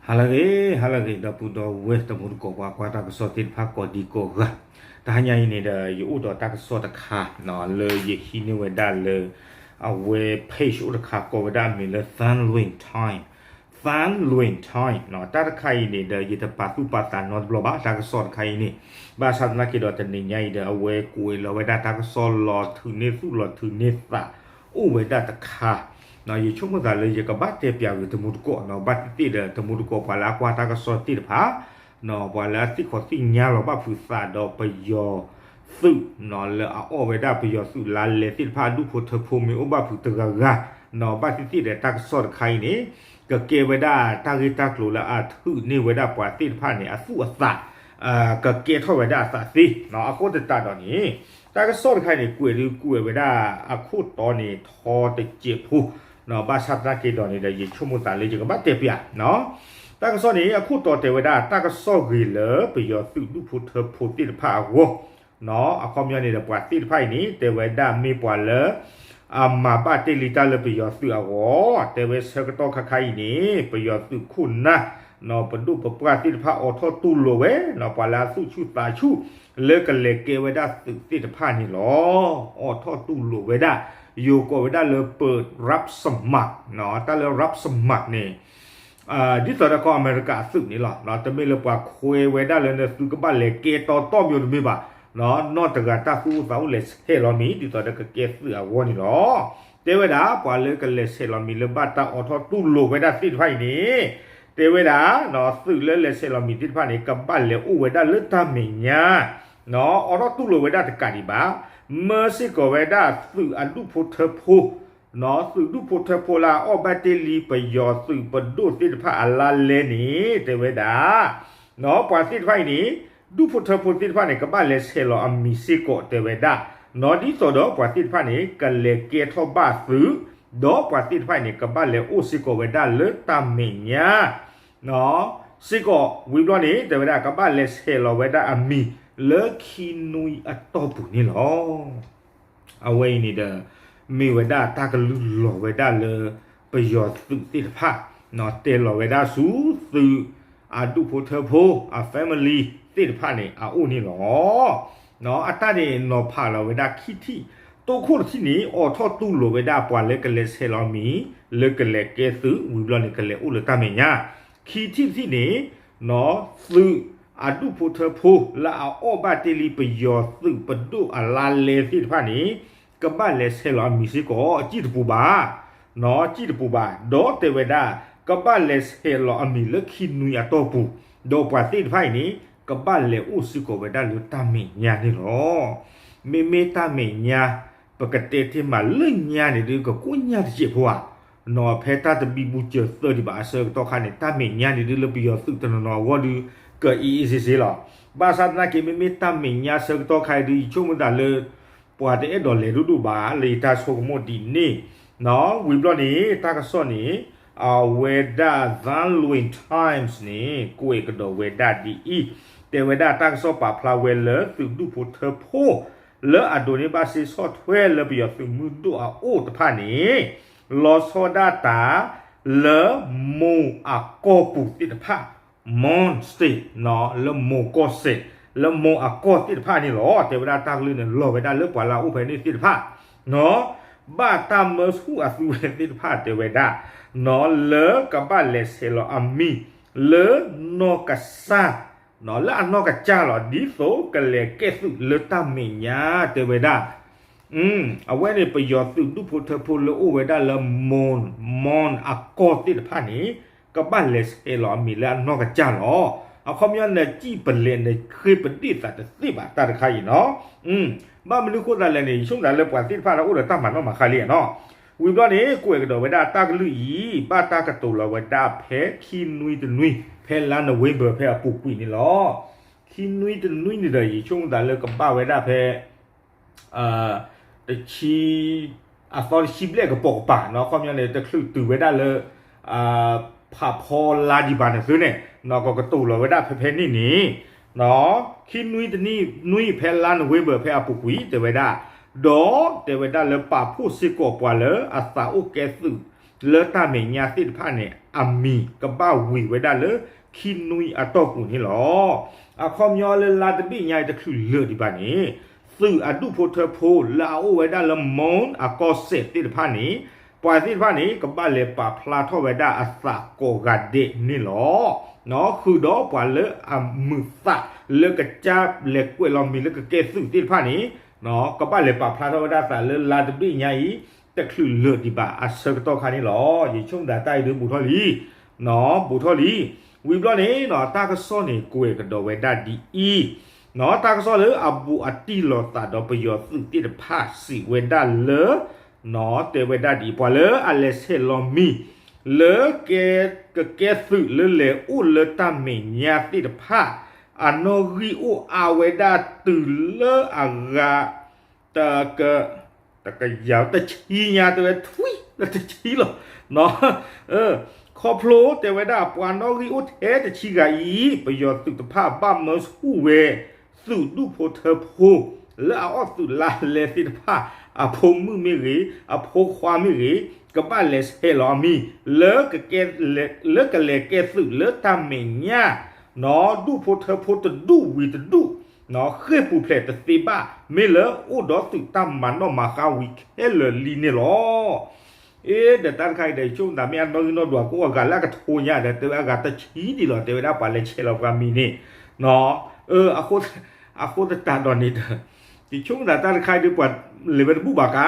ဟါလၢအဂ့ၤ ဟါလၢအဂ့ၤ ဒီပုၢ်ဒီဝဲၢ်တံၤသကိးပှၤကွၢ်တၢ်ကစီၣ်သ့ၣ်တဖၣ်ကိးဒံကိးဂၤ, တဟါညါအံၤန့ၣ်ဒီး ယအိၣ်ဒီးတၢ်ကစီၣ်တခါ လၢယဟံးန့ၢ်ဝဲဒၣ်လၢ အဝဲ page အိၣ်တခါကိးဝဲဒၣ်အမံၤလၢ Than Lwin Time, Than Lwin Time တၢ်တခါအံၤန့ၣ်ဒီး ယတပာ်သူၣ်ပာ်သးနီတဘျီဘၣ် တၢ်ကစီၣ်တခါအံၤန့ၣ်, ဘၣ်ဆၣ်သနာ်က့ဒီးတနံၤညါအံၤဒီး အဝဲကွဲးလီၤဝဲဒၣ်တၢ်ကစီၣ်လီၤထုးန့ၢ်သူၣ်လီၤထုးန့ၢ်သး အိၣ်ဝဲဒၣ်တခါ, ယဆိကမိၣ်သးလၢယကဘၣ်တဲပၠးဂ့ၤတံၤသကိးနီၤ, ဘၣ်သ့ၣ်သ့ၣ်ဒီးတံၤသကိးပှၤလၢအကွၢ်တၢ်ကစီၣ်သ့ၣ်တဖၣ်, ပှၤလၢအသ့ၣ်ခီသ့ၣ်ညါလီၤဘၣ်ဖုးသးဒီးပယီၤသုး, လၢအအီၣ်ဝဲဒၣ်ပယီၤသုးလါလဲသ့ၣ်တဖၣ်အဒူၣ်ဖိထၢဖိမ့ၢ်အိၣ်ဘၣ်ဖုးတဂၤဂၤ, ဘၣ်သ့ၣ်သ့ၣ်ဒီးတၢ်ကစီၣ်တခါအံၤန့ၣ် ကကဲဝဲဒၣ်တၢ်ဂ့ၢ်တၢ်ကျိၤလၢအထုးန့ၢ်ဝဲဒၣ်ပှၤသ့ၣ်တဖၣ်န့ၣ် အသူၣ်အသး ကကဲထီၣ်ဝဲဒၣ်အသးသ့, အဃိသတးဒီးန့ၣ် တၢ်ကစီၣ်တခါအံၤန့ၣ် ကွဲးဒုးကွဲးဝဲဒၣ်အခိၣ်တီန့ၣ် ထီတစဲးဖိ, ဘၣ်ဆၣ်သနာ်က့ဒီးန့ၣ်ဒီး ယဆိကမိၣ်သးလၢယကဘၣ်တဲပၠး, တၢ်ကစီၣ်န့ၣ် အခိၣ်တီတဲဝဲဒၣ် တၢ်ကစီၣ်ဂ့ၤလၢပယီၤသုးဒူၣ်ဖိထၢဖိသ့ၣ်တဖၣ်အဂီၢ်, အခီပညီန့ၣ်ဒီး ပှၤသ့ၣ်တဖၣ်အံၤန့ၣ် တဲဝဲဒၣ်မ့ၢ်ပှၤလၢ အမၤဘၣ်တ့ၢ်လံတၢ်လၢပယီၤသုးအဂီၢ်, တဲဝဲဆၢကတီၢ်ခါခါအံၤန့ၣ် ပယီၤသုးခိၣ်နၢ် ပဒိၣ်ပပှၢ်သ့ၣ်တဖၣ်အိးထီၣ်တူၢ်လိာ်ဝဲ ပှၤလၢအသူၣ်ဆူၣ်သးဆူၣ် လၢကလဲၤကဲဝဲဒၣ်သုးသ့ၣ်တဖၣ်န့ၣ်လီၤ. အိးထီၣ်တူၢ်လိာ်ဝဲဒၣ် ယိၤကိးဝဲဒၣ်လၢ ပ ရပ်စမၢၣ်, တၢ်လၢ ရပ်စမၢၣ် န့ၣ် ဒ်သိးဒီးကီၢ်အမဲရကၤအသုးန့ၣ်လီၤ. တမ့ၢ်လၢပှၤခွဲးဝဲဒၣ်လၢနသုကဘၣ်လဲၤကဲတီတီမ့ၢ်တမ့ၢ်ဘၣ်, နီၢ်တဂၤတၢ်သူၣ်အိၣ်သးအိၣ်လဲၤဆဲးလီၤမံၤ ဒ်သိးဒီးကကဲသုးအဂီၢ်န့ၣ်လီၤ. တဲဝဲဒၣ် ပှၤလၢကလဲၤဆဲးလီၤမံၤလၢဘၣ်တၢ်အိးထီၣ်တူၢ်လိာ်ဝဲဒၣ်သ့ၣ်တဖၣ်အံၤန့ၣ်, တဲဝဲဒၣ် သုးလၢလဲၤဆဲးလီၤမံၤသ့ၣ်တဖၣ်န့ၣ် ကဘၣ်လဲၤအိၣ်ဝဲဒၣ်လၢတၢ်မဲာ်ညါ, အိးထီၣ်တူၢ်လိာ်ဝဲဒၣ်တကးဒံးဘၣ်, မၢစ့ၢ်ကီးဝဲဒၣ်သုးအဒူၣ်ဖိထၢဖိ သုးဒူၣ်ဖိထၢဖိလၢအအီၣ်ဘၣ်တ့ၢ်လံပယီၤသုးပဒိၣ်သ့ၣ်တဖၣ်အလါလဲန့ၣ် တဲဝဲဒၣ်, ပှၤသ့ၣ်တဖၣ်အံၤန့ၣ် ဒူၣ်ဖိထၢဖိသ့ၣ်တဖၣ်န့ၣ် ကဘၣ်လဲၤဆဲးလီၤအမံၤစ့ၢ်ကီးတဲဝဲဒၣ်, ဒ်သိးဒီးပှၤသ့ၣ်တဖၣ်န့ၣ် ကလဲၤကဲထီၣ်ဘၣ်သုး, ဒီးပှၤသ့ၣ်တဖၣ်အံၤန့ၣ် ကဘၣ်လဲၤအိၣ်စ့ၢ်ကီးဝဲဒၣ်လၢတၢ်မဲာ်ညါ စ့ၢ်ကီး ဝံၤဘျီန့ၣ် တဲဝဲဒၣ် ကဘၣ်လဲၤဆဲးလီၤဝဲဒၣ်အမံၤလၢခံနွံအတီၢ်ပူၤန့ၣ်လီၤ. အဝဲအံၤန့ၣ်ဒီး မ့ၢ်ဝဲဒၣ်တၢ်ကလုၢ်လီၤဝဲဒၣ်လၢ ပယီၤသုးသ့ၣ်တဖၣ်, တဲလီၤဝဲဒၣ်ဆူသုးအဒူၣ်ဖိထၢဖိ အ family သ့ၣ်တဖၣ်န့ၣ် အအိၣ်န့ၣ်လီၤ. အတၢ်န့ၣ်နီၤဖးလီၤဝဲဒၣ်ခံထံၣ်, တိခိၣ်တထံၣ်န့ၣ် အိးထီၣ်တူၢ်လိာ်ဝဲဒၣ်ပှၤလၢကလဲၤဆဲးလီၤမံၤ လၢကလဲၤကဲသုး ဝံၤဘျီန့ၣ် ကလဲၤအိၣ်လၢတၢ်မဲာ်ညါ, ခံထံၣ်တထံၣ်န့ၣ် သုးအဒူၣ်ဖိထၢဖိလၢအအီၣ်ဘၣ်တ့ၢ်လံပယီၤသုးပဒိၣ်အလါလဲသ့ၣ်တဖၣ်န့ၣ် ကဘၣ်လဲၤဆဲးလီၤအမံၤစ့ၢ်ကီး စံၣ်တပူၤဘၣ်, စံၣ်တပူၤဘၣ်, ဒီးတဲဝဲဒၣ် ကဘၣ်လဲၤဆဲးလီၤအမံၤလၢခံနွံအတီၢ်ပူၤ, ဒီးပှၤသ့ၣ်တဖၣ်အံၤန့ၣ် ကဘၣ်လဲၤအိၣ်စ့ၢ်ကီးဝဲဒၣ်လၢတၢ်မဲာ်ညါန့ၣ်လီၤ. မ့မ့ၢ်တၢ်မဲာ်ညါ ပကတဲတ့ၢ်မးလၢညါန့ၣ်ဒုး ကကိၣ်ညါတစဲးဖိဧါ, နီၤဖဲတၢ်တဘံဘူစၢၤသၢဒံးဘၣ်အဆၢကတီၢ်ခါန့ၣ် တၢ်မဲာ်ညါန့ၣ်ဒုးလၢပယီၤသုးတနီၤနီၤအဂီၢ်ဒုး ကအ့အ့စ့စ့လီၤ. ဘၣ်ဆၣ်သနာ်က့ မ့မ့ၢ်တၢ်မဲာ်ညါဆၢကတီၢ်ခါအံၤဒုး ယဆိကမိၣ်သးလၢ ပှၤတအဲၣ်ဒိးလဲၤဒိၣ်ဒိၣ်ဘၣ် လၢယတၢ်ဆိကမိၣ်ဒ်န့ၣ်, ဝံၤဘျီန့ၣ် တၢ်ကစီၣ်န့ၣ် အဝဲဒၣ် Than Lwin Times န့ၣ် ကွဲးကဒီးဝဲဒၣ်ဒ်အံၤ, တဲဝဲဒၣ်တၢ်ကစီၣ်ပာ်ဖျါဝဲလၢသုးဒူၣ်ဖိထၢဖိ လၢအဒိးန့ၢ်ဘၣ်စ့ဆီၣ်ထွဲလၢပယီၤသုးမုၢ်ဒိၣ်အအိၣ်တဖၣ်န့ၣ် လီၤဆီဒၣ်တၢ်လၢမိၢ်အကီၢ်ပူၤသ့ၣ်တဖၣ်, Mon State လၢမိၢ်ကီၢ်စဲၣ် လၢမိၢ်အကီၢ်သ့ၣ်တဖၣ်န့ၣ်လီၤ. တဲဝဲဒၣ်တၢ်ကလုၢ်န့ၣ် လီၤဝဲဒၣ်လၢပှၤလၢအအိၣ်ဖဲန့ၣ်သ့ၣ်တဖၣ် ဘၣ်တၢ်မၢဆူၣ်အသုဝဲသ့ၣ်တဖၣ်တဲဝဲဒၣ်, လၢကဘၣ်လဲၤဆဲးလီၤအမံၤ လၢနီၢ်ကစၢ်, လၢအနီၢ်ကစၢ်လီၤ ဒ်သိးကလဲၤကဲသုးလၢတၢ်မဲာ်ညါတဲဝဲဒၣ် အဝဲန့ၣ်ပယီၤသုးဒူၣ်ဖိထၢဖိလၢအိၣ်ဝဲဒၣ်လၢမိၢ်, မိၢ်အကီၢ်သ့ၣ်တဖၣ်န့ၣ် ကဘၣ်လဲၤဆဲးလီၤအမံၤလၢအနီၢ်ကစၢ်လီၤ. အခီပညီနစံၣ်ပလဲၤနဃ့ပဒ့ၣ်သးတသ့ဘၣ် တၢ်တခါအံၤနီၤ. ဘၣ်မနုၤဃိသတးလဲၣ်န့ၣ် ယဆိကမိၣ်သးလၢပှၤသ့ၣ်တဖၣ်န့ၣ်အိၣ်ဒီးတၢ်မၤနီၣ်မၤဃါလံနီၤ. ဝံၤဘျီန့ၣ် ကွဲးကဒီးဝဲဒၣ်တၢ်ကလုၢ်အံၤ ဘၣ်တၢ်ကတိၤလီၤဝဲဒၣ်ဖဲခံနွံတနွံ ဖဲလါနိၣ်ဝ့ဘၢၣ် ဖဲအပူၤကွံာ်န့ၣ်လီၤ. ခံနွံတနွံန့ၣ်ဒီး ယဆိကမိၣ်သးလၢကဘၣ်ဝဲဒၣ်ဖဲ တဆံ, အသီတဆံဘျဲၣ်ကပိာ်ကပၤနီၤ ခီပညီန့ၣ် တချုးတုၤဝဲဒၣ်လၢ ဖးဖီလါဒံးဘၣ်န့ၣ်သုန့ၣ် ကကတိၤလီၤဝဲဒၣ်ဖဲဖဲန့ၣ်န့ၣ် ခံနွံတနွံဖဲလါနိၣ်ဝ့ဘၢၣ်ဖဲအပူၤကွံာ်တဲဝဲဒၣ်, ဒီးတဲဝဲဒၣ်လၢပာ်ဖှိၣ်စ့ၢ်ကီးပှၤလၢအသးအိၣ်ကဲသုး လၢတၢ်မဲာ်ညါသ့ၣ်တဖၣ်န့ၣ် အမံၤကဘၣ်ဝံၤဝဲဒၣ်လၢခံနွံအတီၢ်ပူၤန့ၣ်လီၤ. အခီပညီလၢလါတဘ့ၣ်ညါအံၤတချုးလၢာ်ဒံးဘၣ်န့ၣ် သုးအဒူၣ်ဖိထၢဖိလၢအအိၣ်ဝဲဒၣ်လၢ မွန်အကီၢ်စဲၣ်သ့ၣ်တဖၣ်န့ၣ် ပှၤသ့ၣ်တဖၣ်န့ၣ် ကဘၣ်လဲၤပာ်ဖျါထီၣ်ဝဲဒၣ်အသးကိးဂၤဒဲးန့ၣ်လီၤ. ဃုာ်ဒီးပှၤလၢအမုာ်သးလၢကစၢ်လဲၤကွဲးလီၤမံၤလၢကကဲသုးသ့ၣ်တဖၣ်န့ၣ် ကဘၣ်လဲၤပာ်ဖျါထီၣ်ဝဲဒၣ်သးလၢလါတဘ့ၣ်ညါအံၤ တချုးလၢာ်ဒံးဘၣ်အဆၢကတီၢ်ခါန့ၣ်လီၤ. ယဆိကမိၣ်တၢ်အံၤဒုးဘူးထီၣ်လံ ဘူးထီၣ်လံ. ဝံၤဘျီန့ၣ် တၢ်ကစီၣ်န့ၣ်ကွဲးကဒီးဝဲဒၣ်ဒ်အံၤ, တၢ်ကစီၣ်လၢအဘူးအတံၢ်လိာ်သးဒီးပယီၤသုးသ့ၣ်တဖၣ်စံးဝဲဒၣ်လၢ တဲဝဲဒၣ်ဒ်အံၤ ပှၤလၢအလဲၤဆဲးလီၤမံၤ လၢ ကကဲသုးလၢလဲၤအိၣ်လၢတၢ်မဲာ်ညါသ့ၣ်တဖၣ် အနီၣ်ဂံၢ်အိၣ်အါဝဲဒၣ်တုၤလၢအဂၤ တက တကယၤ တဆံညါ တဲဝဲထွံ လၢတဆံလီၤ. ခီဖျိတဲဝဲဒၣ်ပှၤနီၣ်ဂံၢ်အိၣ်ထဲတဆံဂၤအံၤ ပယီၤသုးတဖၣ်ဘၣ်မၢဆူၣ်ဝဲ သုးဒူၣ်ဖိထၢဖိ လၢအအီၣ်သုးလါလဲသ့ၣ်တဖၣ် အဖိမုၣ်မ့ၢ်ဂ့ၤ အဖိခွါမ့ၢ်ဂ့ၤ ကဘၣ်လဲၤဆဲးလီၤအမံၤ လၢကလဲၤကဲသုးလၢတၢ်မဲာ်ညါ ဒူၣ်ဖိထၢဖိတဒူၣ်ဝံၤတဒူၣ် ဃ့ၢ်ပူၤဖျဲးတသ့ဘၣ် မ့ၢ်လၢအိၣ်ဒီးသုးတၢ်မၤနီၣ်မၤဃါဝံၤခဲလၢာ်လံန့ၣ်လီၤ. အ့ ဒီးတၢ်တခါအံၤဒီး ယဆိကမိၣ်သးမ့ၢ်အနီၣ်ဂံၢ်နီၣ်ဒွးကအိၣ်အဂၤလၢအကထိညါဒီး တဲဝဲအဂၤတဆံဒံးလီၤ တဲဝဲဒၣ်ပှၤလဲၤဆဲးလီၤပှၤမံၤန့ၣ် အဃိသတးဒီးန့ၣ်ဒီး ယဆိကမိၣ်သးတၢ်တခါအံၤဒီး ပှၤလဲၤဝဲတဘူၣ်ဘၣ်ကါ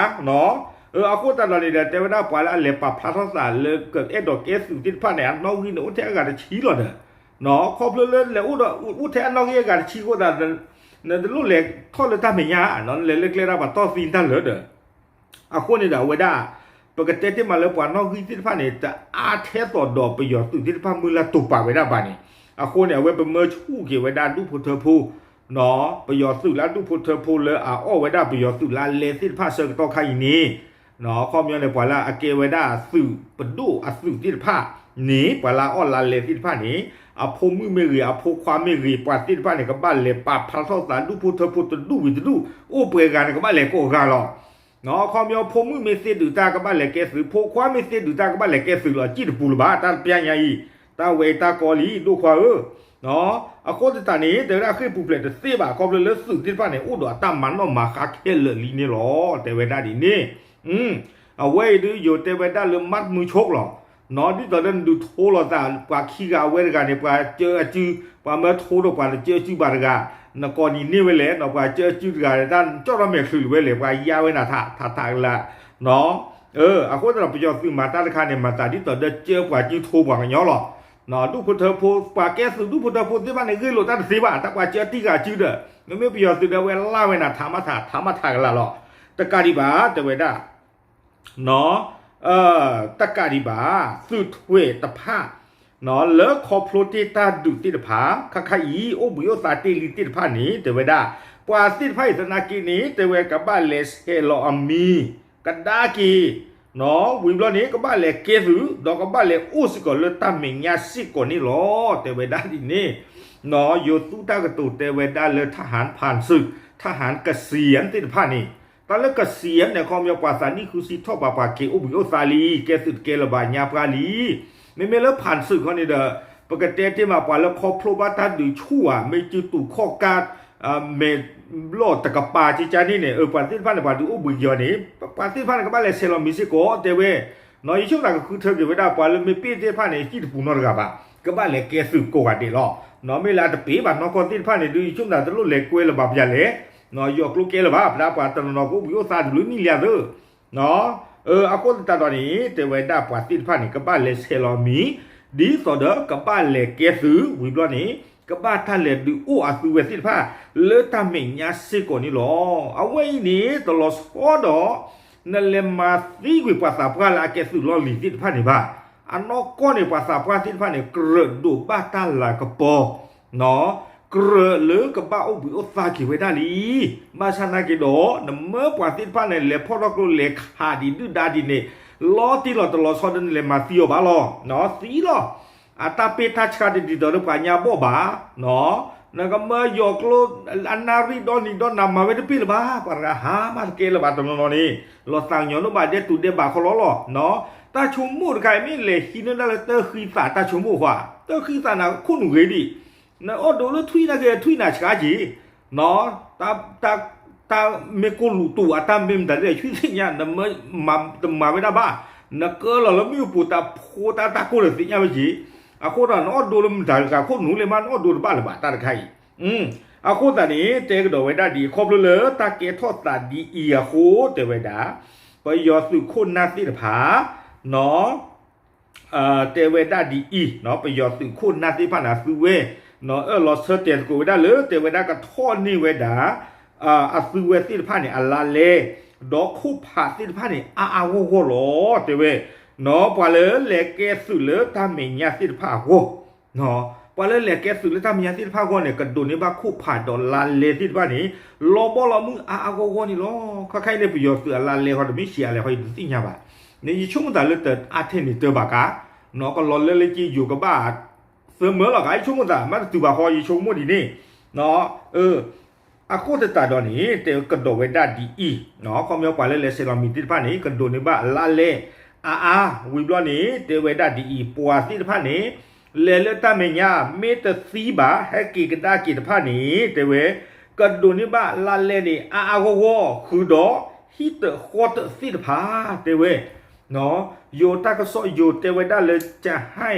အဃိသတးဒီးန့ၣ်ဒီး တဲဝဲဒၣ်ပှၤလၢအလဲၤပာ်ဖျါထီၣ်သးလၢကအဲၣ်ဒိးကဲသုးသ့ၣ်တဖၣ်န့ၣ် အနီၣ်ဂံၢ်န့ၣ်အိၣ်ထဲအဂၤတဆံလီၤဒီး ခီဖျိလၢလဲၤအိၣ်ဒီးအိၣ်ထဲအနီၣ်ဂံၢ်အဂၤတဆံအဃိသတးဒီး နတလိၣ်လဲၤထီၣ်လၢတၢ်မဲာ်ညါ လဲၤလၢကျဲဒၣ်ပှၤတီၢ်သံတၢ်လၢာ်ဒီး အဃိန့ၣ်ဒီးအဝဲဒၣ် ပကတဲတ့ၢ်မးလၢပှၤနီၣ်ဂံၢ်သ့ၣ်တဖၣ်န့ၣ် တအါထဲသိးဒီးပယီၤသုးသ့ၣ်တဖၣ်မုၢ်လၢ်တိာ်ပာ်ဝဲဒၣ်ဘၣ်န့ၣ် အဃိန့ၣ် အဝဲပမၢဆူၣ်က့ၤဝဲဒၣ်ဒူၣ်ဖိထၢဖိ ပယီၤသုးလၢအဒူၣ်ဖိထၢဖိလၢအအီၣ်ဝဲဒၣ်ပယီၤသုးလါလဲသ့ၣ်တဖၣ်ဆၢကတီၢ်ခါအံၤန့ၣ် ခီပညီန့ၣ် ပှၤလၢအကဲဝဲဒၣ်သုးပဒိၣ်အသုးသ့ၣ်တဖၣ်န့ၣ် ပှၤလၢအအီၣ်လါလဲသ့ၣ်တဖၣ်န့ၣ် အဖိမုၣ်မ့ၢ်ဂ့ၤ အဖိခွါမ့ၢ်ဂ့ၤ ပှၤသ့ၣ်တဖၣ်န့ၣ် ကဘၣ်လဲၤပာ်ဖျါထီၣ်သးဒူၣ်ဖိထၢဖိတဒူၣ်ဝံၤတဒူၣ် အိၣ်ပှဲၤဂၤန့ၣ် ကဘၣ်လဲၤကိးဂၤလီၤ. ခီပညီဖိမုၣ်မ့ၢ်သ့ဒုးတၢ်ကဘၣ်လဲၤကဲသုး ဖိခွါမ့ၢ်သ့ဒုးတၢ်ကဘၣ်လဲၤကဲသုးလီၤ စံၣ်တပူၤလၢၤဘၣ် တၢ်တပျၢ်ညါအံၤ တၢ်ဝဲအံၤတၢ်ကီလံ ဒိၣ်ခွါဧၢ အဃိသတးန့ၣ် တဲဝဲဒၣ်ဃ့ၢ်ပူၤဖျဲးတသ့ဘၣ် ခီဖျိလၢသုးသ့ၣ်တဖၣ်န့ၣ် အိၣ်ဒီးအတၢ်မၤနီၣ်မၤဃါခဲလၢာ်လံန့ၣ်လီၤ တဲဝဲဒၣ်ဒ်န့ၣ် အဝဲအံၤဒုးယိၤတဲဝဲဒၣ်လၢ မတ်မုဆိကလီၤ ဒ်သိးဒီးနဒုးထိလီၤသး ပှၤခံဂၤအဝဲတဂၤန့ၣ် ပှၤကၢအစု ပှၤမၢထိဒီးပှၤတကၢအစုဘၣ်တဂၤ နကိးနံၤန့ၢ်ဝဲလဲၣ် ပှၤကၢအစုတဂၤ တၢ်ကၠီၣ်ထီၣ်မဲာ်ချုးလၢၤဝဲလဲၣ် ပှၤယါဝဲနၤထးထးကလၤ အဃိသတးဒီး ပယီၤသုးမၤတၢ်တခါန့ၣ် မၤသးဒ်သိးဒီးကၢပှၤစုထိပှၤကညီလီၤ. ဒူၣ်ဖိထၢဖိ ပှၤကဲသုးဒူၣ်ဖိထၢဖိသ့ၣ်တဖၣ်န့ၣ် ဂ့ၢ်လိာ်တၢ်တသ့ဘၣ် တၢ်ပှၤကၢတံၢ်ဂၤစုဒီး မ့မ့ၢ်ပယီၤသုးဒီးဝဲလၢ်ဝဲနၤထးမးထး ထးမးထးကလၤလီၤ. တကးဒံးဘၣ် တဲဝဲဒၣ် တကးဒံးဘၣ် သုးထွဲတဖၣ် လၢခီဖျိတ့ၢ်တၢ်ဒုးသ့ၣ်တဖၣ် ခါခါအံၤ အိၣ်ဘှံးအိၣ်သါတ့ၢ်လံသ့ၣ်တဖၣ်န့ၣ် တဲဝဲဒၣ် ပှၤသ့ၣ်တဖၣ်အံၤသနာ်က့န့ၣ် တဲဝဲကဘၣ်လဲၤဆဲးလီၤအမံၤ ကဒါက့ၤ ဝံၤဘျီန့ၣ် ကဘၣ်လဲၤကဲသုး ဒီးကဘၣ်လဲၤအိၣ်စ့ၢ်ကီးလၢတၢ်မဲာ်ညါစ့ၢ်ကီးန့ၣ်လီၤ တဲဝဲဒၣ်ဒ်န့ၣ် ယိၤသူတၢ်ကတိၤတဲဝဲဒၣ်လၢ ทหารผ่านศึก ทหารเกษียณသ့ၣ်တဖၣ်န့ၣ် တၢ်လၢ เกษียณ န့ၣ် ခီပညီပှၤသးနံၣ်ဃုဆံထီၣ်ဘး ပှၤက့ၤအိၣ်ဘှံးအိၣ်သါလံ ကဲသုးတကဲလၢၤဘၣ်ညါပှၢ်လံ မ့မ့ၢ်လၢ ผ่านศึก ခီန့ၣ်ဒီး ပကတဲတ့ၢ်မး ပှၤလၢခီဖျိဘၣ်တၢ်ဒုးဆူၣ်ဧါ မ့ၢ်စုတူာ်ခီၣ်ကါ မဲာ်ဘျီၣ်တကပၤကကါန့ၣ်န့ၣ် ပှၤသ့ၣ်တဖၣ်န့ၣ် ပှၤဒုးအိၣ်ဘှံးက့ၤအီၤန့ၣ် ပှၤသ့ၣ်တဖၣ်န့ၣ် ကဘၣ်လဲၤဆဲးလီၤမံၤစ့ၢ်ကီး တဲဝဲ ယဆိကမိၣ်သးကဃုထၢက့ၤဝဲဒၣ် ပှၤလၢမ့ၢ်ပ့ၢ်သ့ၣ်တဖၣ်န့ၣ် စံၣ်တပူၤနီတဂၤဘၣ် ကဘၣ်လဲၤကဲသုးကိးဂၤဒဲးလီၤ. မ့ၢ်လၢအတပ့ၤဘၣ်နီၢ်ကီၢ်သ့ၣ်တဖၣ်န့ၣ် ဒုးယဆိကမိၣ်သးတလိၣ်လဲၤကွဲလၢၤဘၣ်ပယၤလဲၣ် ယိၤကျိကဲလၢၤဘၣ် ပဒၣ်ပှၤတနီၤနီၤကအိၣ်ဘှံးအိၣ်သါတဘျုးနံၣ်လံဧါသၢ အဃိသတးဒီးန့ၣ် တဲဝဲဒၣ်ပှၤသ့ၣ်တဖၣ်န့ၣ် ကဘၣ်လဲၤဆဲးလီၤမံၤ ဒ်သိးဒီးကဘၣ်လဲၤကဲသုး ဝံၤဘျီန့ၣ် ကဘၣ်တၢ်လဲၤဒုးအိၣ်အသုဝဲသ့ၣ်တဖၣ် လၢတၢ်မဲာ်ညါစ့ၢ်ကီးန့ၣ်လီၤ. အဝဲအံၤန့ၣ် တလီၤဆီဒီး နလဲၤမၤသံကွံာ်ပှၤသးပှၢ်လၢအကဲသုးလီၢ်လံၤသ့ၣ်တဖၣ်န့ၣ်ဘၣ်. အနီၢ်ကီၢ်န့ၣ် ပှၤသးပှၢ်သ့ၣ်တဖၣ်န့ၣ် ကြၢးဒိးဘၣ်တၢ်လၤကပီၤ ကြၢးလၢကဘၣ်အိၣ်ဘှံးအိၣ်သါက့ၤဝဲဒၣ်လံ. ဘၣ်ဆၣ်နာ်က့ၤဒီး နမၢပှၤသ့ၣ်တဖၣ်န့ၣ် လဲၤဖီၣ်ထီၣ်ကျိလဲၤခးဒံးဒုၣ်ဒါဒ်န့ၣ် လီၤတံၢ်လီၤတလီၤဆီဒီးနလဲၤမၤသံအီၤဘၣ်လီၤ. သံလီၤ. အတၢ်ပ့ၢ်တၢ်ဆှါတဒ်သိးဒီးပှၤညါဘီၣ်ဘၣ်. နကမၢယိၤကျိ အနၣ်ရံၣ်ဒီနံၤဒီနၤမၤဝဲတပ့ၢ်လၢၤဘၣ်. ပှၤတဂၤဟါမၢ်တကဲလၢၤဘၣ်တနီၤနီၤန့ၣ် လီၤသးကညီၤဒိၣ်ဘၣ်ဒဲးတူၤဒဲးဘးခီလီၤလီၤ. တၢ်ဆိကမိၣ်တခါအံၤ မ့ၢ်လဲၤဟံးန့ၢ်ဒၣ်လၢတၢ်ဃံသးတၢ်ဆိကမိၣ်ဃီ, တၢ်ဃံသးနၤခိၣ်နူာ်ဂ့ၤဒံး, နအီၣ်ဒိးလၢထွံၣ်နာ်က့ ထွံၣ်နၤဆှါက့ၤ, တၢ်မ့ၢ်ကိၢ်လူးတူာ်အတၢ်မ့ၢ်မတၤဒ်လဲၣ် ဆံသ့ၣ်ညါ, နမၤတမၤဝဲဒၣ်ဘၣ်, နကၢလီၤလၢမ့ၣ်အူပူၤ တၢ်ဖိတၢ်တၢ်ကိၢ်ဒီးသ့ၣ်ညါဝဲက့ၤ, အဃိဒီး နအီၣ်ဒိးလၢမတၤတဂၤခိၣ်နူာ်လဲၣ်မး နအီၣ်ဒိးတဘၣ်လၢၤဘၣ်တၢ်တခါအံၤ အဃိသတးန့ၣ် တဲကဒီးဝဲဒၣ်ဒ်အံၤ ခီဖျိလၢတၢ်ကဲထီၣ်သးဒ်အံၤအဃိ တဲဝဲဒၣ်, ပယီၤသုးခိၣ်နၢ်သ့ၣ်တဖၣ် တဲဝဲဒၣ်ဒ်အံၤ, ပယီၤသုးခိၣ်နၢ်သ့ၣ်တဖၣ်န့ၣ် အသုဝဲ, အၢၣ်လီၤဆၢတဲာ်သကိးဝဲဒၣ်လၢ တဲဝဲဒၣ်ကထီၣ်န့ၢ်ဝဲဒၣ် အသုဝဲသ့ၣ်တဖၣ်န့ၣ် အလါလဲ, ဒီးခိၣ်ဖးသ့ၣ်တဖၣ်န့ၣ် အါအါဂီၢ်ဂီၢ်လီၤ တဲဝဲ, ပှၤလၢလဲၤကဲသုးလၢတၢ်မဲာ်ညါသ့ၣ်တဖၣ်အဂီၢ် ပှၤလၢလဲၤကဲသုးလၢတၢ်မဲာ်ညါသ့ၣ်တဖၣ်အဂီၢ်န့ၣ် ကဒိးန့ၢ်ဘၣ်ခိၣ်ဖးဒီးလါလဲသ့ၣ်တဖၣ်န့ၣ် လီၤဘီလီၤမုၢ်အါအါဂီၢ်ဂီၢ်န့ၣ်လီၤ. ခါခဲအံၤန့ၣ် ပယီၤသုးအလါလဲဃီ တမ့ၢ်ဆံးအါလဲဃီ ယတသ့ၣ်ညါဘၣ်. ယဆိကမိၣ်သးလၢတအါထဲန့ၣ်တၢ်ဘၣ်ကါ, ကလီၤလၢလၢက့ယိၤကဘၣ် သၢမၢလီၤကါ ယဆိကမိၣ်သး မ့ၢ်တတုၤဘၣ်ဃီ ယဆိကမိၣ်ဒ်န့ၣ် အဃိသတးဒီးန့ၣ် တဲကဒီးဝဲဒၣ်ဒ်အံၤ, ခီပညီပှၤလၢလဲၤဆဲးလီၤမံၤသ့ၣ်တဖၣ်န့ၣ် ကဒိးန့ၢ်ဘၣ်အလါလဲ အါအါ, ဝံၤဘျီန့ၣ် တဲဝဲဒၣ်ဒ်အံၤ ပှၤသ့ၣ်တဖၣ်န့ၣ် လဲၤလၢတၢ်မဲာ်ညါ မ့ၢ်တသံဘၣ် ဟဲက့ၤကဒါက့ၤတဖၣ်န့ၣ် တဲဝဲ ကဒိးန့ၢ်ဘၣ်လါလဲန့ၣ် အါအါဂီၢ်ဂီၢ် ဃုာ်ဒီးဟံၣ်တၢၣ်ဃီတၢၣ်သ့ၣ်တဖၣ် တဲဝဲ ယိၤတၢ်ကစီၣ်ယိၤတဲဝဲဒၣ်လၢ จะให้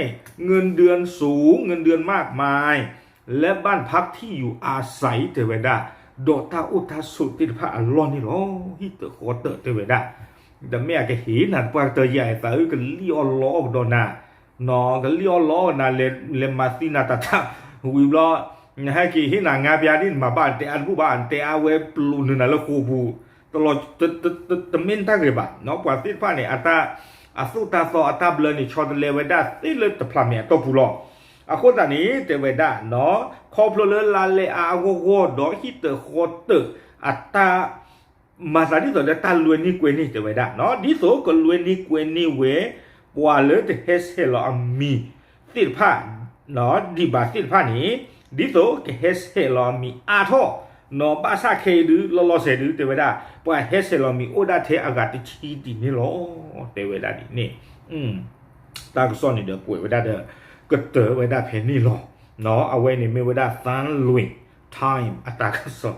เงินเดือนสูง เงินเดือนมากมาย และบ้านพักที่อยู่อาศัย တဲဝဲဒၣ် ဒီးတၢ်အိၣ်တၢ်ဆိးသ့ၣ်တဖၣ်အလီၢ်န့ၣ်လီၤ. ဟံၣ်တၢၣ်ဃီတၢၣ်တဲဝဲဒၣ် တမ့ၢ်အကဟ့ၣ်နၤ ပှၤကတၢၢ်ယၤအသးအုး ကလံၣ်အီၣ်လီအီၣ်ကဒီးနၤ, ကလံၣ်အီၣ်လီအီၣ်နၤ လဲၤမၤသံနၤတၢ်တၢ် ဝံၤဘျီ နဟဲက့ၤဟ့ၣ်နၤငါးပြားဒ်နမၤဘၣ် တဲအါတဘူၣ်ဘၣ် တဲအါဝဲပျိးနုာ်နၤလၢဃိာ်ပူၤ, တမ့ၢ်တၢ်ဂ့ၤဘၣ်, ပှၤသ့ၣ်တဖၣ်န့ၣ် အတၢ် အသိၣ်တၢ်သီအတၢ်ဘျၢန့ၣ် ဆီတလဲဝဲဒၣ်သ့လၢတဖျးမဲာ်အတီၢ်ပူၤလီၤ. အဃိသတးန့ၣ် တဲဝဲဒၣ် ခီဖျိလၢလါလဲအါအါဂီၢ်ဂီၢ် ဒီးဟံၣ်တၢၣ်ဃီတၢၣ်အတၢ် မၤသးဒ်သိးဒီးတၢ်လွဲန့ၢ်ကွဲန့ၢ် တဲဝဲဒၣ်, ဒ်သိးကလွဲန့ၢ်ကွဲန့ၢ်ဝဲ ပှၤလၢတဟဲဆဲးလီၤအမံၤသ့ၣ်တဖၣ် ဒံးဘၣ်သ့ၣ်တဖၣ်န့ၣ် ဒ်သိးကဟဲဆဲးလီၤအမံၤအါထီၣ်, ဘၣ်ဆၣ်ခဲအံၤဒုး လီၤလီၤဆဲးဒုး တဲဝဲဒၣ် ပှၤဟဲဆဲးလီၤမံၤအိၣ်ဒၣ်ထဲအဂၤတဆံဒံးန့ၣ်လီၤ. တဲဝဲဒၣ်ဒ်န့ၣ် တၢ်ကစီၣ်န့ၣ်ဒီးကွဲးဝဲဒၣ်ဒီး ကတၢၢ်ဝဲဒၣ်ဖဲန့ၣ်လီၤ. အဝဲန့ၣ်မ့ၢ်ဝဲဒၣ် သၣ်လွံၣ် time အတၢ်ကစီၣ်,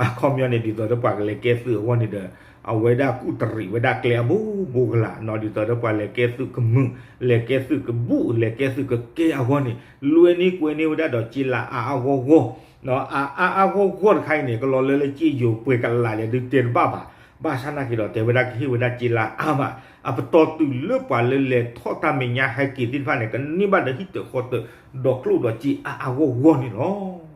အခီပညီန့ၣ် ဒ်သိးဒီးပှၤကလဲၤကဲသုးအဂီၢ်န့ၣ်ဒီး အဝဲဒၣ်ကူၣ်တရံးဝဲဒၣ်ကျဲအဘိဘိကလာ် ဒ်သိးဒီးပှၤလဲၤကဲသုးကမုာ် လဲၤကဲသုးကဘူၣ် လဲၤကဲသုးကကဲအဂီၢ်န့ၣ် လွဲန့ၢ်ကွဲန့ၢ်ဝဲဒၣ်ဒီးစ့လးအါအါဂီၢ်ဂီၢ်, အါအါဂီၢ်ဂီၢ်တခါအံၤန့ၣ် ကလီၤလၢလၢက့ယိၤပှဲၤကလာ်လဲၣ်ဒုးတဲတဘၣ်ဘၣ်, ဘၣ်ဆၣ်နာ်က့ဒီးတဲဝဲဒၣ်ကဟ့ၣ်ဝဲဒၣ်စ့လးအါမး, အပတီၢ်တုၤလၢပှၤလၢလဲၤထီၣ်တၢ်မဲာ်ညါဟဲက့ၤသ့ၣ်တဖၣ်န့ၣ် ကန့ၢ်ဘၣ်ဒီးဟံၣ်တၢၣ်ဃီတၢၣ် ဒီးကျိၣ်ဒီးစ့အါအါဂီၢ်ဂီၢ်န့ၣ်လီၤ.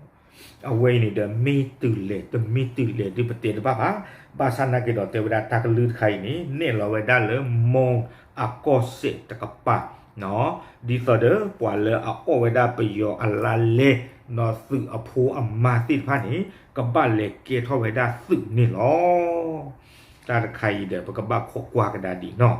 အဝဲအံၤန့ၣ်ဒီး မ့ၢ်တုၤလဲၣ် တမ့ၢ်တုၤလဲၣ်ဒုးပတဲတဘၣ်ဘၣ်, ဘၣ်ဆၣ်နာ်က့ဒီးတဲဝဲဒၣ်တၢ်ကလုၢ်တခါအံၤန့ၣ် နဲၣ်လီၤဝဲဒၣ်လၢ မီၢ်အကီၢ်စဲၣ်တကပၤ ဒ်သိးဒီးပှၤလၢအအီၣ်ဝဲဒၣ်ပယီၤအလါလဲ ဒီးသုးအဖိအမါသ့ၣ်တဖၣ်န့ၣ် ကဘၣ်လဲၤကဲထီၣ်ဝဲဒၣ်သုးန့ၣ်လီၤ. တၢ်တခါအံၤဒီး ပကဘၣ်ခိးကွၢ်ကဒါဒ်နီၤ,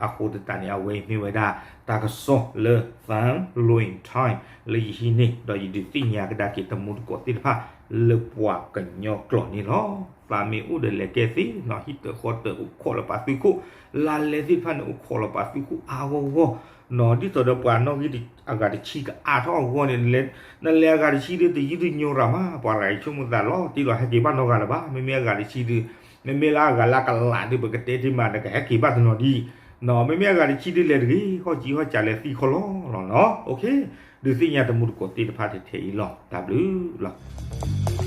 အဃိသတးန့ၣ် အဝဲအံၤမ့ၢ်ဝဲဒၣ် တၢ်ကစီၣ်လၢ သၣ်လွံၣ် time လၢယဟံးန့ၢ် ဒီးယဒုးသ့ၣ်ညါကဒါက့ၤတမူတကိးသ့ၣ်တဖၣ် လၢပှၤကညီကျိာ်န့ၣ်လီၤ. သးမ့ၢ်အိၣ်ဒီးလဲၤကဲသ့နီၤ, ဟံၣ်တၢၣ်ဃီတၢၣ်အိၣ်ခိးလီၤပာ်သုခိၣ်, လါလဲသ့ၣ်တဖၣ်န့ၣ် အိၣ်ခိးလီၤပာ်သုခိၣ်အါဂီၢ်ဂီၢ်, ဒ်သိးဒီးပှၤနီၣ်ဂံၢ်အဂၤတဆံကအါထီၣ်အဂီၢ်န့ၣ် နလဲၤအဂၤတဆံဒုး တယုၢ်တညိးရၤမး, ပှၤဂၤအံၤဆိကမိၣ်သးလီၤတံၢ်လီၤ ဟဲက့ၤဘၣ်နီတဂၤလၢၤဘၣ်, မ့မ့ၢ်အဂၤတဆံဒုး မ့မ့ၢ်လၢအဂၤလၢကလးဒုး ပကတဲတ့ၢ်မး နကဟဲက့ၤဘၣ်တနီၤဒံး, မ့မ့ၢ်အဂၤတဆံဒုး လဲၤတဂ့ၤ ဟီၣ်ကံဟီၣ်ကးလဲၤသံခီလီၤလီၤနီၤ, ဒုးသ့ၣ်ညါတမူတကိးသ့ၣ်တဖၣ်ထဲထဲအံၤလီၤ. တၢ်ဘျုးလီၤ.